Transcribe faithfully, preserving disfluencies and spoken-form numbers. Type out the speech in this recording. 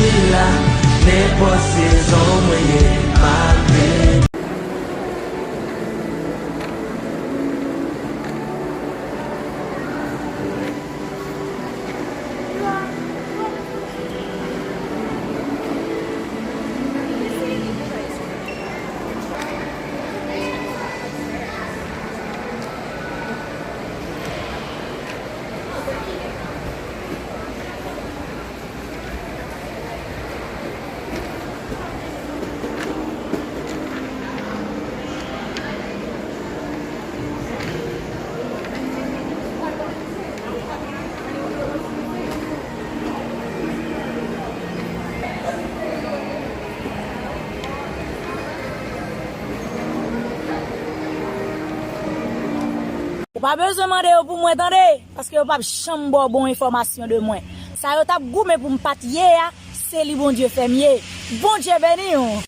La, nenpòt sezon mwen ye, m ap vini. Ou pa bezwen mande yo pou mwen, tande, paske yo p ap janm ba w bon enfòmasyon de mwen. Sa yo t ap goumen pou m pa t ye a, se li Bondye fè m ye. Bondye beni w.